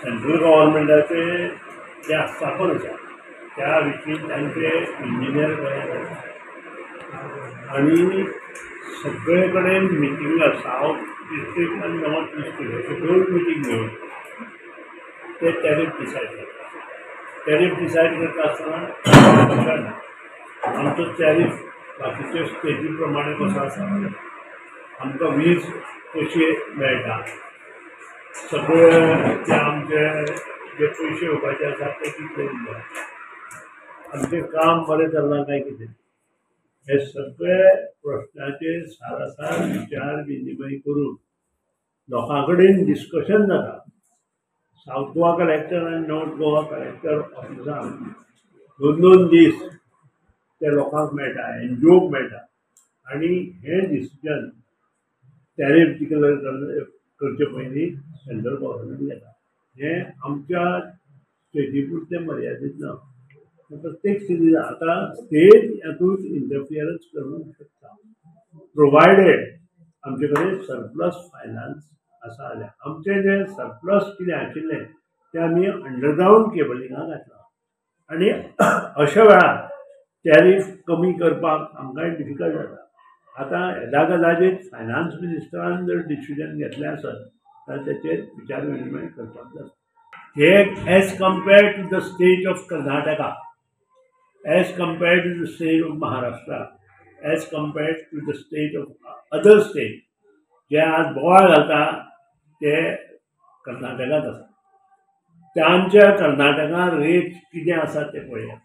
Central गव्हर्मेंटाचे जे आस्थापन आसा त्या विशीं तांचे इंजिनियर गोंयांत आसा आनी सगळे कडेन मिटिंगां सावथ डिस्ट्रिक्ट आनी नॉर्थ डिस्ट्रिक्ट अशे दोन मिटींग घेवन ते टॅरीफ डिसायड करता. टॅरीफ डिसायड करता आसतना आमचो टॅरीफ बाकीचे स्टेटी प्रमाणे कसो आसा, आमकां वीज कशी मेळटा, सगळे जे आमचे जे पयशे येवपाचे आसा ते कितले दिले, आमचें काम बरें चल्लां काय कितें, हे सगळे प्रश्नाचेर सारासार विचार विनिमय करून लोकां कडेन डिस्कशन जाता. सावथ गोवा कलेक्टर आनी नॉर्थ गोवा कलेक्टर ऑफिसान दोन दोन दीस ते लोकांक मेळटा, एनजीओक मेळटा आनी हें डिसिजन टॅरीफ डिक्लेर करचे पयलीं सेंट्रल गव्हर्मेंट घेता. हें आमच्या स्टेटी पुरतें मर्यादीत ना, प्रत्येक स्टेटी आतां स्टेट हातूंत इंटरफियरन्स करूंक शकता, प्रोवायडेड आमचे कडेन सरप्लस फायनान्स आसा जाल्यार. आमचें जें सरप्लस कितें आशिल्लें तें आमी अंडरग्रावंड केबलिंगाक घातलां आनी अशा वेळार टॅरीफ कमी करपाक आमकांय डिफिकल्ट जाता. आतां येदा कदाचीत फायनान्स मिनिस्टरान जर डिसिजन घेतलें आसत जाल्यार तेचेर विचार विनिमय करपाक जाता. हे as compared to the state of Karnataka, as compared to the state of Maharashtra, as compared to the state of other state, जे आज बोवाळ घालता ते कर्नाटकांत आसा. तांच्या कर्नाटकांत रेट कितें आसा तें पळयात.